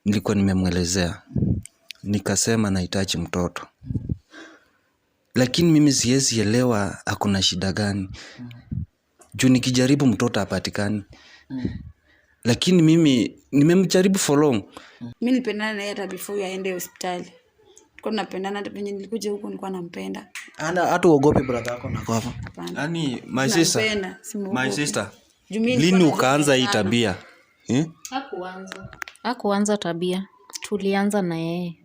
Nilikuwa nimemwelezea, nikasema nahitaji mtoto, lakini mimi siwezi elewa akona shida gani juu nikijaribu mtoto hapatikani, lakini mimi nimemjaribu for long. Mi nilipendana naye hata before aende hospitali. Tulikuwa tunapendana, hata venye nilikuja huku nilikuwa nampenda. Ana hata uogopi brother yako na kwa hapo? Hapana. Yani my sister, Nampenda, simuogopi. My sister, Juu mi nilikuwa lini najua ukaanza hii sana. Tabia, eh? Hakuanza tabia, tulianza na yeye.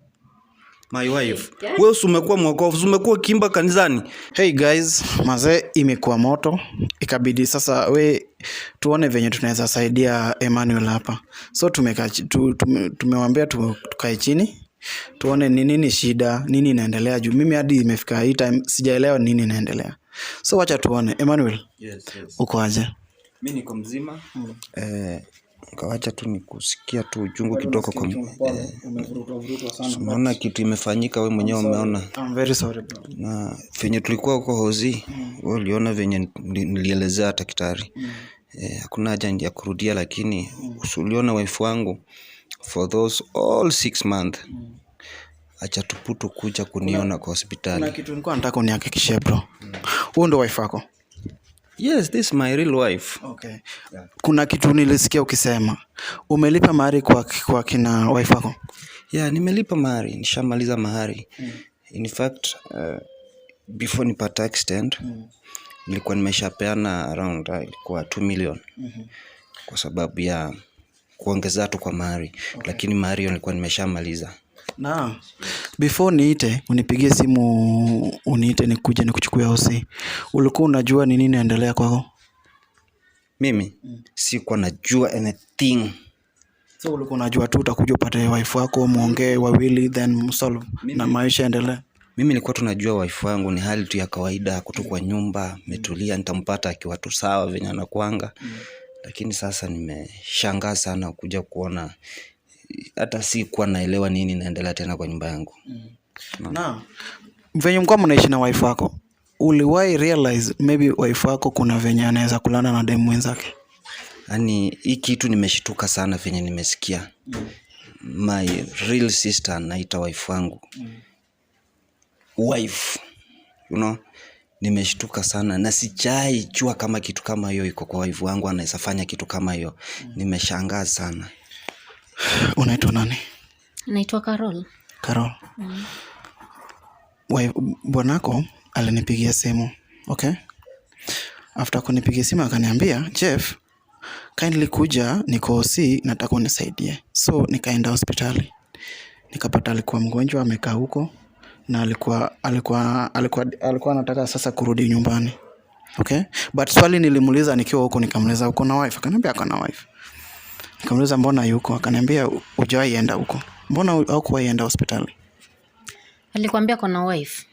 My wife, wewe si umekuwa mwokovu, si umekuwa ukiimba kanisani? Hey guys, mazee imekuwa moto, ikabidi sasa we tuone venye tunaweza saidia Emmanuel hapa. So tumewambia tukae chini tuone ni nini shida, nini inaendelea, juu mimi hadi imefika hii time sijaelewa nini inaendelea. So wacha tuone. Emmanuel, Yes. uko aje? Mi niko mzima, kawacha tu nikusikia tu uchungu kidogo kwa umeona kitu imefanyika, we mwenyewe umeona. I'm very sorry, bro. Na venye tulikuwa huko hosi, wewe uliona venye nilielezea daktari. Hakuna haja ya kurudia, lakini uliona wife wangu for those all 6 months acha tuputu kuja kuniona kwa Kuna hospitali. Kitu nilikuwa nataka unihakikishie, bro. Huyu ndo wife wako? Yes, this is my real wife. Okay. Kuna kitu nilisikia ukisema umelipa mahari kwa kina wife wako. Yeah, nimelipa mahari, nishamaliza mahari. In fact, before nipate accident, nilikuwa nimeshapeana around ilikuwa 2 million kwa sababu ya kuongeza tu kwa mahari, lakini mahari hiyo nilikuwa nimeshamaliza. Na before niite unipigie simu uniite nikuje nikuchukue hosi, ulikuwa unajua ni nini inaendelea kwako? Mimi sikuwa najua anything. So ulikuwa unajua tu utakuja upate wife wako, muongee wawili, then msolve na maisha endelee? Mimi nilikuwa tunajua wife wangu ni hali tu ya kawaida, ako tu kwa nyumba ametulia, nitampata akiwa tu sawa venye anakuanga. Lakini sasa nimeshangaa sana kuja kuona hata sikuwa naelewa nini inaendelea tena kwa nyumba yangu. Na venye mkuwa mnaishi na wife wako, uliwahi realize maybe wife wako kuna venye anaweza kulala na demu mwenzake? Yaani hii kitu nimeshtuka sana venye nimesikia. My real sister anaita wife wangu wife. Nimeshtuka sana na sijai jua kama kitu kama hiyo iko kwa wife wangu, anaweza fanya kitu kama hiyo. Nimeshangaa sana. Unaitwa nani? Naitwa Carol. Carol. Bwanako alinipigia simu, okay? After kunipigia simu akaniambia, "Jeff, kindly kuja, niko hosi, nataka unisaidie." So nikaenda hospitali. Nikapata alikuwa mgonjwa, amekaa huko na alikuwa anataka sasa kurudi nyumbani. Okay? But swali nilimuuliza nikiwa huko, nikamuuliza, "Uko na wife?" Akaniambia ako na wife. Nikamuuliza mbona yuko? Akaniambia hujawahi enda huko. Mbona haukuwahi enda hospitali? Alikwambia kona wife?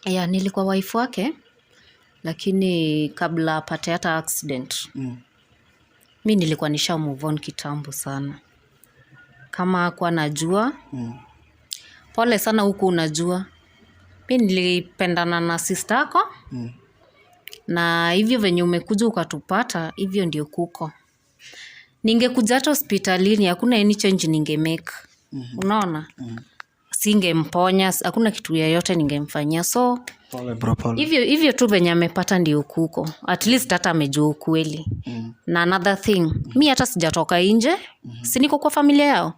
Yeah, nilikuwa wife wake, lakini kabla apate hata accident, mi nilikuwa nisha move on kitambo sana. Kama hakuwa najua, pole sana huku unajua. Mi nilipendana na sister yako, na hivyo venye umekuja ukatupata, hivyo ndio kuko. Ningekuja hata hospitalini, hakuna any change ningemake. Unaona? Singemponya, hakuna kitu yoyote ningemfanyia. So Pole bro, pole. Hivyo hivyo tu venye amepata ndio kuko. At least hata amejua ukweli. Na another thing, mi hata sijatoka nje. Si niko kwa familia yao?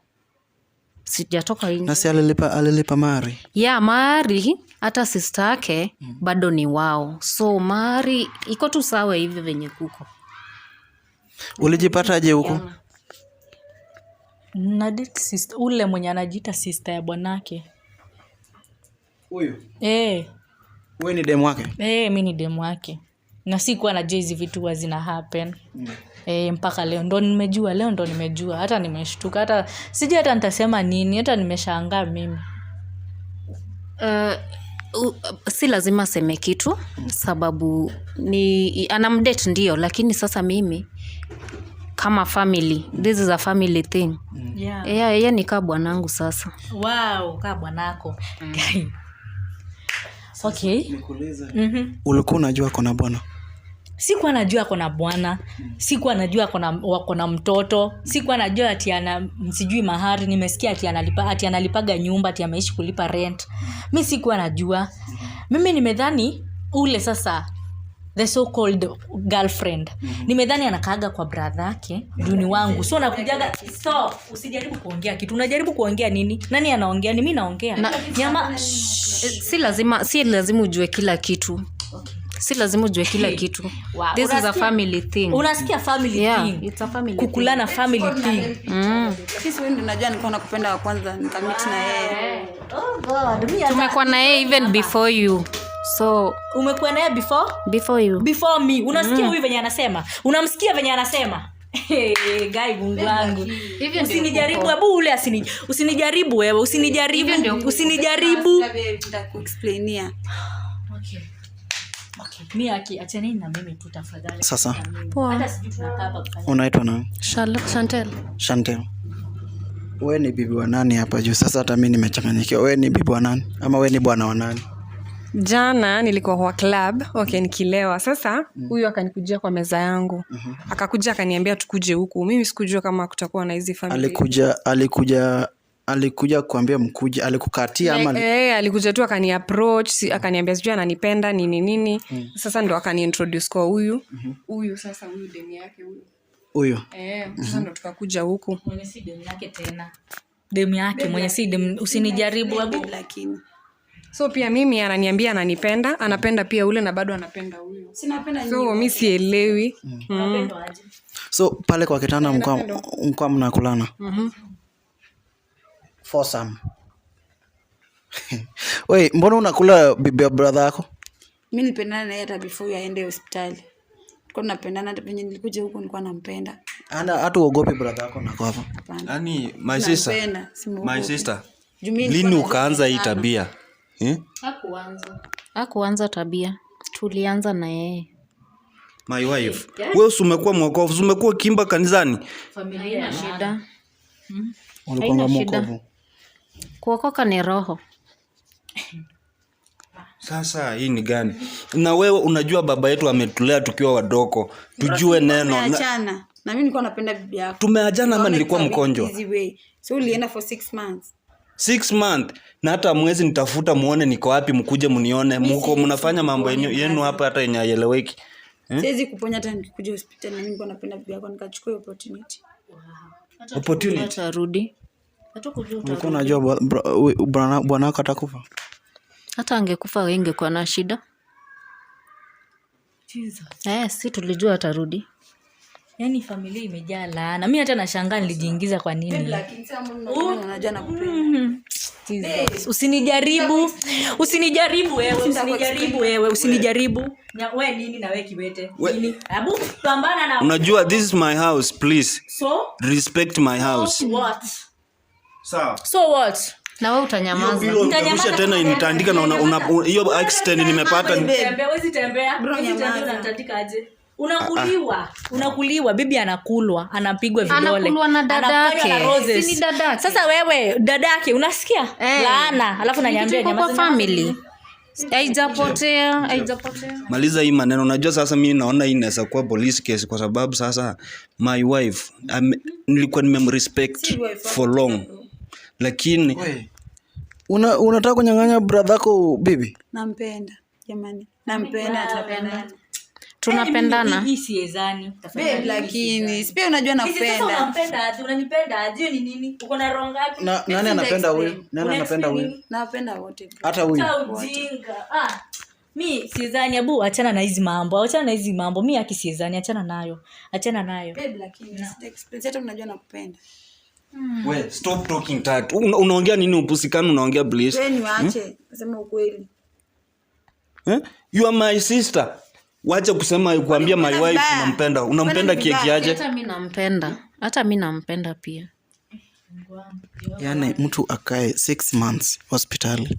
Sijatoka nje. Na si alilipa mahari? Ya mahari, hata sister yake bado ni wao, so mahari iko tu sawa hivyo venye kuko. Ulijipataje huko? Na date sister, ule mwenye anajiita sister ya bwanake. Huyu? Eh. Wewe ni demu wake? Eh, mi ni demu wake. Na sikuwa najua hizi vitu huwa zina happen. Eh, mpaka leo ndo nimejua, leo ndo nimejua. Hata nimeshtuka, hata sijui hata nitasema nini, hata nimeshangaa mimi. Si lazima aseme kitu sababu ni anamdate ndio, lakini sasa mimi kama family, this is a family thing. Yeah, yeye ni kaa bwanangu sasa. Wow, kaa bwanako. Okay. Ulikuwa unajua kona bwana? Sikuwa najua ako na bwana, sikuwa najua wako na mtoto, sikuwa najua ati ana sijui mahari. Nimesikia ati analipa, ati analipaga nyumba, ati ameishi kulipa rent. Mi sikuwa najua. Mimi nimedhani ule sasa the so called girlfriend, nimedhani anakaaga kwa brother yake juu ni wangu. So nakujaga, stop, usijaribu kuongea kitu. Unajaribu kuongea nini? Nani anaongea? Ni mi naongea. Nyama. Si lazima ujue kila kitu. Si lazima ujue kila kitu. Wow. This is a family thing. Unasikia, family Yeah, thing. it's a family. Kukulana, family thing. Sisi, wewe ndio unajua nilikuwa nakupenda wa kwanza nikameet na yeye. Oh God, mi Tumekuwa na yeye even before you, so Umekuwa naye before? Before you. Before me. Unasikia huyu venye anasema? Unamsikia venye anasema? Hey, gai, Mungu wangu, usinijaribu. Hebu ule usinijaribu wewe, usinijaribu, usinijaribu. Nitakuexplainia. Okay. Mi aki achaneni na mimi tu tafadhali. Sasa Poa. Hata sijui tunakaa hapa kufanya. Unaitwa nani? Chantel. Chantel. We ni bibi wa nani hapa juu? Sasa hata mi nimechanganyikiwa. We ni bibi wa nani ama we ni bwana wa nani? Jana nilikuwa kwa club, okay, nikilewa. Sasa huyu akanikujia kwa meza yangu, akakuja akaniambia tukuje huku. Mimi sikujua kama kutakuwa na hizi family. Alikuja kuambia mkuje? Alikukatia ama? Eh, alikuja tu akani approach, akaniambia sijui ananipenda nini nini. Sasa ndo akaniintroduce kwa huyu huyu sasa, huyu demu yake huyu. Huyu? Eh, sasa ndo tukakuja huku. Mwenye si demu yake tena, demu yake mwenye si demu. Usinijaribu, hebu. Lakini So pia mimi ananiambia ananipenda, anapenda pia ule na bado anapenda huyu. Sinapenda. So mi sielewi. Unapendwa aje? So pale kwa kitanda mkwa mnakulana? Foursome. Wait, mbona unakula bibi ya brother yako? Mi nilipendana naye hata before aende hospitali. Tulikuwa tunapendana, hata venye nilikuja huku nilikuwa nampenda. Ana hata uogopi brother yako nako hapa? Hapana. Yaani, my sister, Nampenda, simuogopi. my sister, Juu mi nilikuwa lini najua ukaanza hii sana. tabia, eh? Hakuanza tabia, tulianza na yeye. My wife, wewe si umekuwa mwokovu? Si umekuwa ukiimba kanisani? Haina shida. Ulikuwanga Haina shida. mwokovu? Kuokoka ni roho. Sasa hii ni gani? Na wewe unajua baba yetu ametulea tukiwa wadogo tujue neno Tumeachana. Na mimi nilikuwa napenda bibi yako. Tumeachana ama Nikaona nilikuwa it's a mgonjwa? easy way. So ulienda for 6 months. 6 month, na hata mwezi nitafuta muone niko wapi, mkuje mnione. Mko mnafanya mambo yenu hapa hata yenye haieleweki. Siwezi kuponya hata nikikuja hospitali, na mimi nilikuwa napenda bibi yako, nikachukua hiyo opportunity. Opportunity. Atarudi. Hatukujua. Ulikuwa unajua bwana wako atakufa? Hata angekufa ingekuwa na shida? Eh, si tulijua atarudi. Yaani familia imejaa laana. Mi hata nashangaa nilijiingiza kwa nini. Lakini sasa mbona unajua nakupenda? Jesus. Usinijaribu, usinijaribu wewe, usinijaribu wewe, usinijaribu. We nini na we kiwete nini? Abu pambana na. Unajua this is my house, please. So Respect my house. what? Sawa. So what? Na we utanyamaza. Hilo utarusha tena nitaandika na hiyo accident nimepata. Tembea, wezi tembea, wezi tembea, unatandika aje? Unakuliwa, unakuliwa, bibi anakulwa, anapigwa vidole. Anakulwa na dadake. Anafanywa na roses. Si ni dadake? Sasa wewe dadake, unasikia? Eh. Laana, alafu nanyambia Tuko kwa nyamaza. family, haijapotea, haijapotea. Maliza hii maneno. Unajua sasa mi naona hii inaweza kuwa police case kwa sababu sasa my wife nilikuwa nimemrespect for long, lakini Unataka kunyang'anya brother yako bibi? Nampenda jamani, nampenda, tunapendana. Tunapendana. Hii siezani. Babe, lakini si pia unajua Sasa nakupenda. unampenda aje? Unanipenda aje? Hiyo ni nini? Uko na roho ngapi? Na, nani anapenda huyu? Nani anapenda huyu? Nawapenda wote, bro. Hata huyu? Acha ujinga. Ah, mi siezani. Abu achana na hizi mambo, achana na hizi mambo. Mi aki siezani, achana nayo, achana nayo. Babe, lakini sita explain, hata unajua nakupenda. We, stop talking that. Unaongea nini upusikani unaongea, please? Wewe niwaache, nasema ukweli. Eh? You are my sister. Wacha kusema kuambia my wife Vibaya. unampenda. Unampenda Vibaya. kiekiaje? Hata mi nampenda, hata mi nampenda pia. Yaani mtu akae 6 months hospitali,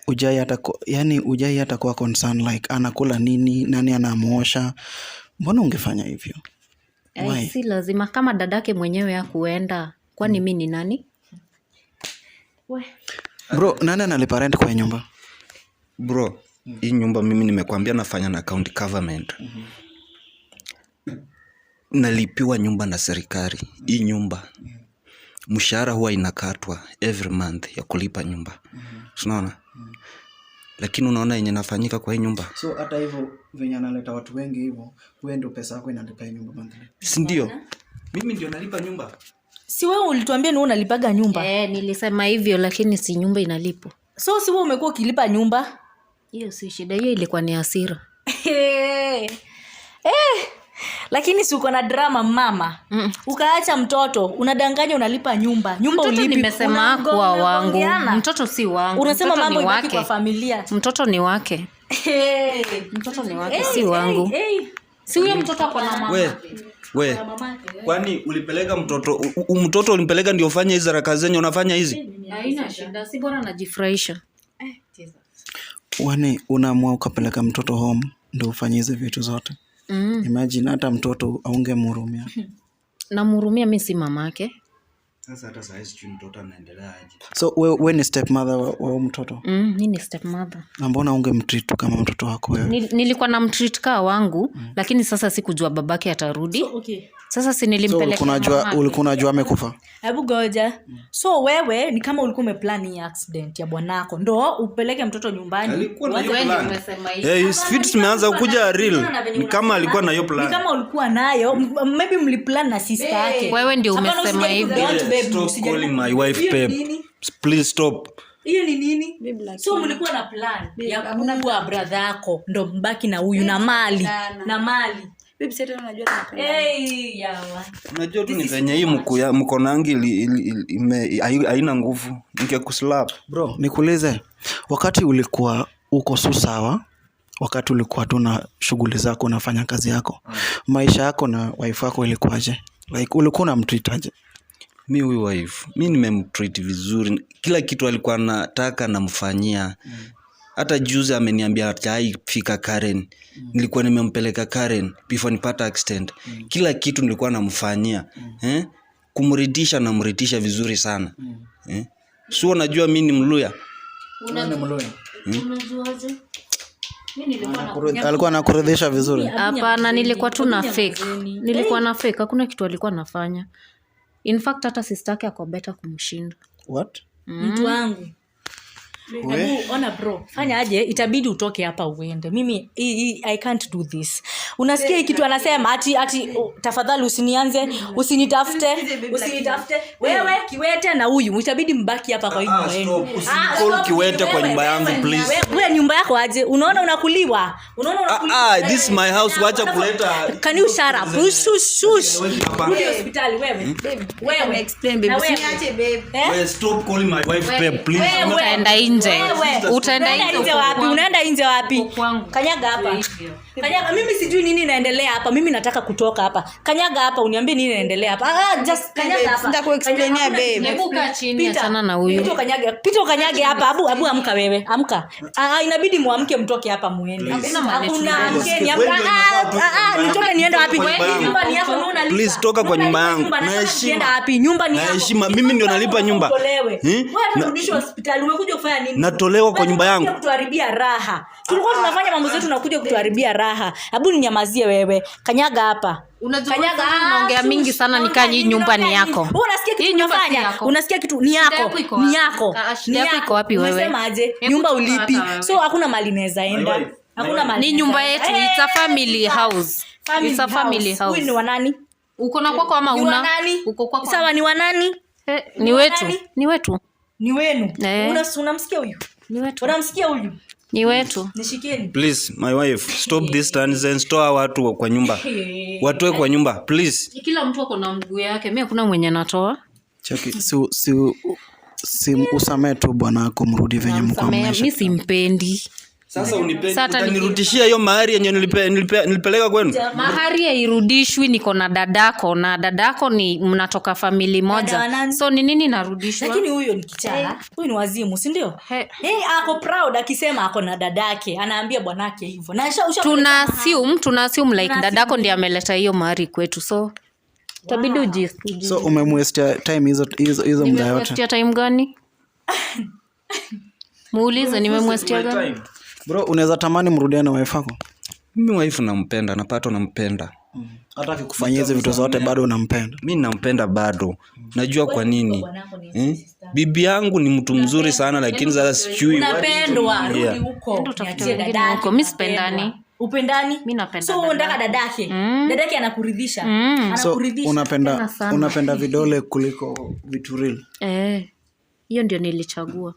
ujai hata yani ujai hata kuwa concern like anakula nini, nani anamuosha? Mbona ungefanya hivyo? Eh, Why? si lazima. Kama dadake mwenyewe hakuenda, kwani mi ni nani? Bro, nani analipa rent kwa hii nyumba? Bro, hii nyumba mimi nimekwambia nafanya na county government. Nalipiwa nyumba na serikali. Hii nyumba mshahara huwa inakatwa every month ya kulipa nyumba. Unaona? Lakini unaona yenye nafanyika kwa hii nyumba. So hata hivyo venye analeta watu wengi hivyo, wewe ndio pesa yako inalipa hii nyumba monthly? Si ndio? Mimi ndio nalipa nyumba. Si wewe ulituambia ni wewe unalipaga nyumba? Eh, nilisema hivyo, lakini si nyumba inalipwa. So si wewe umekuwa ukilipa nyumba? Hiyo si shida, hiyo ilikuwa ni hasira. Eh. Lakini si uko na drama, mama? Ukaacha mtoto, unadanganya unalipa nyumba. Nyumba Mtoto ulipi. nimesema kuwa wangu. Unagongeana. Mtoto si wangu. Unasema Mtoto mambo ni ibaki wake. kwa familia. Mtoto ni wake. Mtoto ni wake, si wangu. Si huyo mtoto ako na mama. We, we. Kwani ulipeleka mtoto mtoto ulimpeleka ndio ufanye hizi haraka zenye unafanya hizi? Haina shida, si bora najifurahisha. Wani unaamua ukapeleka mtoto home ndio ufanye hizi vitu zote? Imagine hata mtoto aungemhurumia. Namhurumia, mi si mamake. Sasa hata saa hizi sijui mtoto anaendelea aje. So we ni stepmother wa huyu mtoto? Mi ni stepmother. Na mbona ungemtreat tu kama mtoto wako wewe? Nilikuwa na mtreat kaa wangu, lakini sasa sikujua babake atarudi. Okay. Sasa si So nilimpeleka ulikuwa unajua mamake. ulikuwa unajua amekufa? Hebu goja. So wewe ni kama ulikuwa umeplan hii accident ya bwanako ndo upeleke mtoto nyumbani. Alikuwa na hiyo Wewe ndio plan. umesema hivyo. Eh, his vitu zimeanza kuja real. Ni kama alikuwa na hiyo Ni plan. kama ulikuwa nayo, maybe mliplan na sister yake. Wewe ndio Hapana, umesema usijaribu hivyo. kuwa babe, Stop usijaribu. calling my wife Hiyo ni babe. nini? Please stop. Hiyo ni nini? Babe, lakini- So mlikuwa na plan ya Hakuna kuua brother yako ndo mbaki na huyu na mali na mali. Babe, si hata unajua tunapendana. Hey, yawa. Unajua tu ni venye hii mkono yangu haina nguvu. Ningekuslap. Bro, nikuulize, wakati ulikuwa uko su sawa, wakati ulikuwa tu na shughuli zako, unafanya kazi yako, maisha yako na wife yako ilikuwaje? Like ulikuwa unamtreat? Mi huyu wife, mi nimemtreat vizuri. Kila kitu alikuwa anataka namfanyia. Hata juzi ameniambia hajaifika Karen. Nilikuwa nimempeleka Karen before nipata accident. Kila kitu nilikuwa namfanyia. Eh? Kumridhisha, namridhisha vizuri sana. Eh? Si unajua mi ni Mluya? Unajuaje? Mi nilikuwa na Alikuwa anakuridhisha vizuri? Hapana, nilikuwa tu na fake. Nilikuwa na fake, hakuna kitu alikuwa anafanya. In fact hata sister yake ako better kumshinda. What? Mtu wangu. Hebu ona bro, fanya aje, itabidi utoke hapa uende. Mimi I can't do this. Unasikia hii kitu anasema ati oh, tafadhali usinianze, usinitafute, usinitafute. Wewe kiwete na huyu, itabidi mbaki hapa kwa hii nyumba yenu. Stop. Usinicall Ah, stop, kiwete kwa wewe, nyumba yangu, wewe, please. Wewe nyumba yako aje? Unaona unakuliwa? Unaona unakuliwa? Ah, this is my house, wacha kuleta. Can you shut up? Shush, shush. Hapa. Rudi hospitali wewe. Wewe. Explain, babe. Na wewe. Usiniache, babe. Eh? We, stop calling my wife babe, please. Wewe. Utaenda nje. Wewe. Utaenda Unaenda nje nje uko wapi? kwangu. Unaenda nje wapi? Uko kwangu. Kanyaga hapa. Kanyaga, mimi sijui nini inaendelea hapa. Mimi nataka kutoka hapa. Kanyaga hapa uniambie nini inaendelea hapa. Ah, just kanyaga hapa. Nitakuexplainia, Kanyaga, babe. Hebu kaa chini, Pita. achana na huyu. Pita ukanyage, pita ukanyage hapa. Abu, abu amka wewe. Amka. Ah, inabidi muamke mtoke hapa muende. Hakuna mahali Hakuna tunaenda. amkeni. Wewe Amka. ndio unafaa tu- Ah, ah, nitoke niende wapi? Kwa nyumba yangu. Nyumba ni yako, ndio unalipa. Please, toka kwa Ndio nyumba unalipa yangu. nyumba. Na Nataka heshima. nikienda wapi? Nyumba ni Na yako. heshima. Mimi ndio nalipa nyumba. Utolewe. Eh? Wewe hata urudishwe hospitali, umekuja kufanya nini? Natolewa kwa Wewe nyumba yangu. umekuja kutuharibia raha. Tulikuwa tunafanya mambo zetu na kuja kutuharibia raha. Hebu ninyamazie wewe. Kanyaga hapa. Unajua Kanyaga. wewe unaongea Ah, mingi shush. sana, ni kaa hii nyumba ni Unaongea yako. nini? Wewe unasikia kitu Hii nyumba si unafanya? yako. Unasikia kitu ni Shida yako. yako iko Ni wapi? yako. Ah, shida Ni yako iko wapi wewe? Umesema aje? Hebu Nyumba toka ulipi. hata wewe. So hakuna mali inaweza enda. wife. Hakuna mali. Ni nyumba inaweza yetu, enda. it's a family house. Family It's a family house. Huyu house. ni wa nani? Uko na kwako ama Ni wa una? nani? Uko kwako? Sawa, ni wa nani? Eh, ni wetu. nani? Ni wetu. Ni wenu. Eh. Unamsikia huyu? Ni wetu. Unamsikia huyu? Ni wetu. Nishikieni. Please, my wife, stop this nonsense. Toa watu kwa nyumba. Watoe kwa nyumba, please. Kila mtu ako na mguu yake. Mimi hakuna mwenye natoa. Cheki, si usamee tu bwana ako mrudi venye mko Samea, mmeisha. mi simpendi. Sasa unipe, Sasa utanirudishia hiyo mahari yenye nilipeleka kwenu? Mahari hairudishwi, niko na dadako na dadako ni mnatoka family Dada wa moja. nani? So ni nini narudishwa? Lakini huyo ni kichaa. Huyu ni wazimu, si ndio? He. Hey, ako proud akisema ako na dadake, anaambia bwanake hivyo. Na Tuna assume like Tuna dadako ndiye ameleta hiyo mahari kwetu. So itabidi uji So umemwestia time hizo hizo hizo muda yote. Nimemwestia time gani? Muulize nimemwestia gani? Bro, unaweza tamani mrudiane na wife yako? Mimi wife nampenda, napata nampenda. Hata akikufanyia hizi vitu zote bado unampenda? Mi nampenda bado. Najua kwa nini, eh? Bibi yangu ni mtu mzuri sana, lakini sasa sijui Unapendwa, rudi Yeah. huko. Enda utafute Niachie wengine dadake, huko. Mi sipendani. unapendwa. Upendani? Mi napenda So unataka dadake. Dadake anakuridhisha. So Anakuridhisha. unapenda sana. Unapenda vidole kuliko vitu real? Eh, hiyo ndio nilichagua.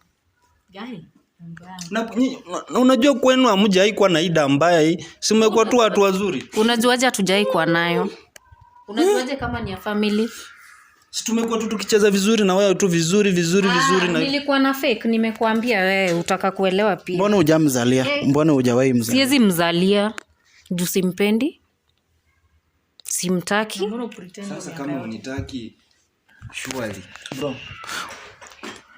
Guy. Na unajua kwenu hamjai kuwa na ida mbaya hii, si mmekuwa tu watu wazuri? Unajuaje hatujai kuwa nayo? Unajuaje kama ni ya family? Si tumekuwa tu tukicheza vizuri na wewe tu vizuri vizuri vizuri na Nilikuwa na fake, nimekuambia wewe utaka kuelewa pia. Mbona hujamzalia? Mbona hujawahi mzalia? Siwezi mzalia juu simpendi, simtaki. Sasa kama unitaki, surely. Bro,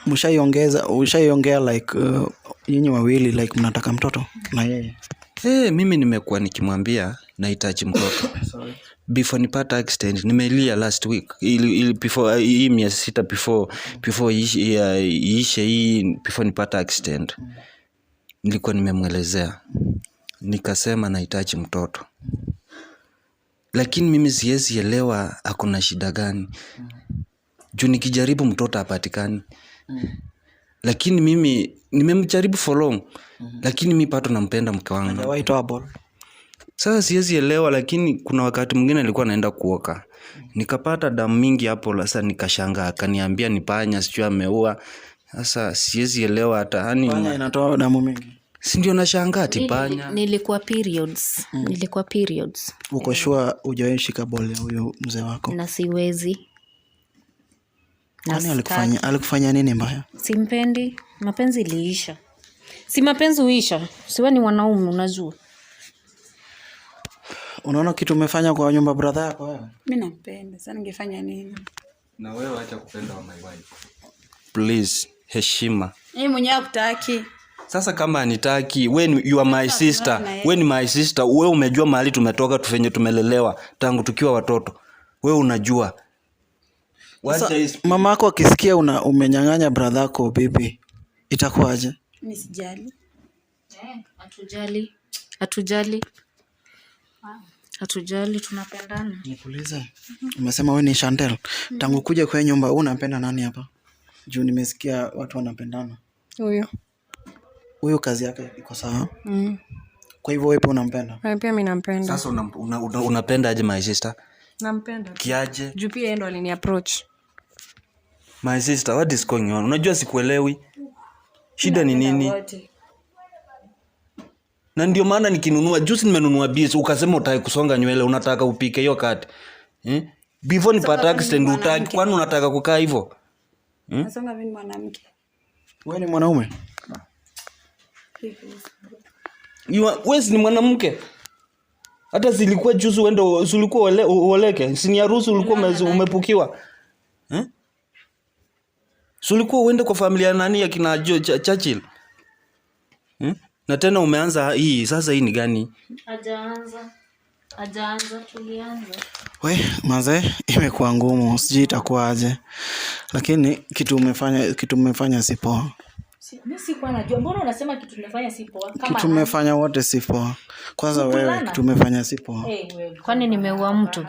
mshaiongeza ushaiongea like nyinyi wawili, like mnataka mtoto na yeye? Hey, mimi nimekuwa nikimwambia nahitaji mtoto before nipata accident. Nimelia last week ili before hii miezi 6 before iishe hii, before nipata accident, nilikuwa nimemwelezea nikasema nahitaji mtoto, lakini mimi siwezi elewa akona shida gani, juu nikijaribu mtoto hapatikani, lakini mimi nimemjaribu for long, lakini mi bado nampenda mke wangu. Hajawahi toa ball? Sasa siwezi elewa, lakini kuna wakati mwingine alikuwa naenda kuoka, nikapata damu mingi hapo. Sasa nikashangaa, akaniambia ni panya, sijui ameua. Sasa siwezi elewa hata yani. Panya inatoa damu mingi? Si ndio nashangaa ati panya. Nilikuwa periods, nilikuwa periods. Uko sure hujawahi shika ball ya huyo mzee wako? Na siwezi. Na Kwani alikufanya nini mbaya? Simpendi. Mapenzi iliisha. Si mapenzi huisha? Siwe ni mwanaume, unajua. Unaona kitu umefanya kwa nyumba brother yako wewe? Mi nampenda sasa, ningefanya nini? Na wewe acha kupenda wa my wife, please, heshima. Yeye mwenyewe hakutaki. Sasa kama anitaki, we you are my sister, we ni my sister, we umejua mahali tumetoka, tufenye tumelelewa tangu tukiwa watoto, we unajua. Wacha Mama yako akisikia umenyang'anya brother yako bibi, itakuwaje? Mi sijali. Hatujali, hatujali, hatujali, tunapendana. Nikuulize, umesema wewe ni Chantel. Tangu kuja kwa hii nyumba, wewe unampenda nani hapa? Juu nimesikia watu wanapendana. Huyo. Huyu kazi yake iko sawa. Kwa hivyo wewe pia unampenda? Na pia mi nampenda. Sasa unapenda aje my sister? Nampenda. Kiaje? Juu pia yeye ndo alini approach. My sister, what is going on? Unajua sikuelewi, shida ni nini? Wote. Na ndio maana nikinunua juzi, nimenunua bis, ukasema utaki kusonga nywele, unataka upike hiyo kati, eh? Before nipate accident utaki, kwani unataka kukaa hivyo? Nasonga, mi ni mwanamke. Wewe ni mwanaume? Wewe si ni mwanamke? Hata zilikuwa juzi uende, si ulikuwa uoleke? Si ni harusi ulikuwa umepukiwa, eh? Si ulikuwa uende kwa familia nani ya kina Churchill, eh? Na tena umeanza hii sasa, hii ni gani? Hajaanza, hajaanza, tulianza. We, mazee, imekuwa ngumu, sijui itakuwa aje. Lakini kitu umefanya si poa. Mi sikuwa najua. Mbona unasema kitu nimefanya si poa? Kama Kitu umefanya wote si poa. Kwanza wewe, Mvulana. kitu umefanya si poa. Hey, wewe. Kwani nimeua mtu?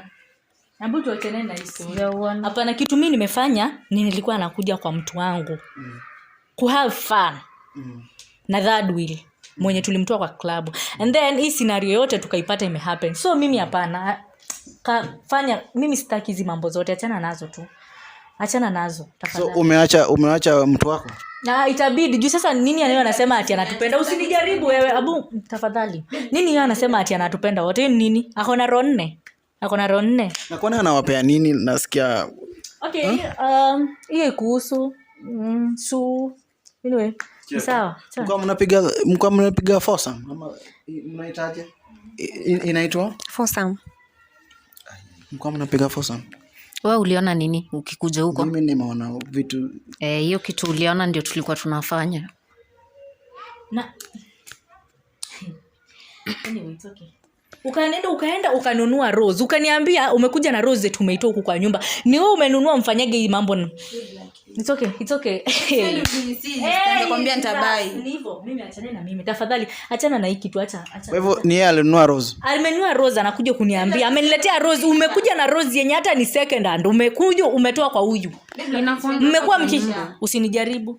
Hebu tuachane na hii story. Sijauana. Hapana, kitu mi nimefanya ni nilikuwa nakuja kwa mtu wangu ku have fun na third wheel mwenye tulimtoa kwa klabu, and then hii scenario yote tukaipata imehappen. So mimi hapana, kafanya mimi sitaki hizi mambo zote, achana nazo tu, achana nazo So tafadhali. umeacha mtu wako? Na itabidi, juu sasa nini anayo anasema ati anatupenda? Usinijaribu wewe, abu, tafadhali. Nini hiyo anasema ati anatupenda wote? Hiyo ni nini? Ako na roho nne, ako na roho nne. Na kwani anawapea nini? Nasikia Okay, hiyo ikuhusu. So anyway, ni sawa sawa. Mlikuwa mnapiga foursome ama mnaitaje? Inaitwa Foursome. Mlikuwa mnapiga foursome? We uliona nini ukikuja huko? Mimi nimeona vitu. Eh, hiyo kitu uliona ndio tulikuwa tunafanya. Na anyway, it's okay. Ukaenda ukaenda ukanunua rose, ukaniambia umekuja na rose, tumeitoa huku kwa nyumba, ni wewe umenunua, mfanyage hii mambo. It's okay, it's okay. Kwambia nitabai. Ni hivyo, mimi achane na mimi tafadhali, achana na hii kitu, acha acha. Kwa hivyo ni yeye alinunua rose. Amenunua rose, anakuja kuniambia ameniletea rose. Umekuja na rose yenye hata ni second hand, umekuja umetoa kwa huyu. Inakuanga Mmekuwa mki, usinijaribu.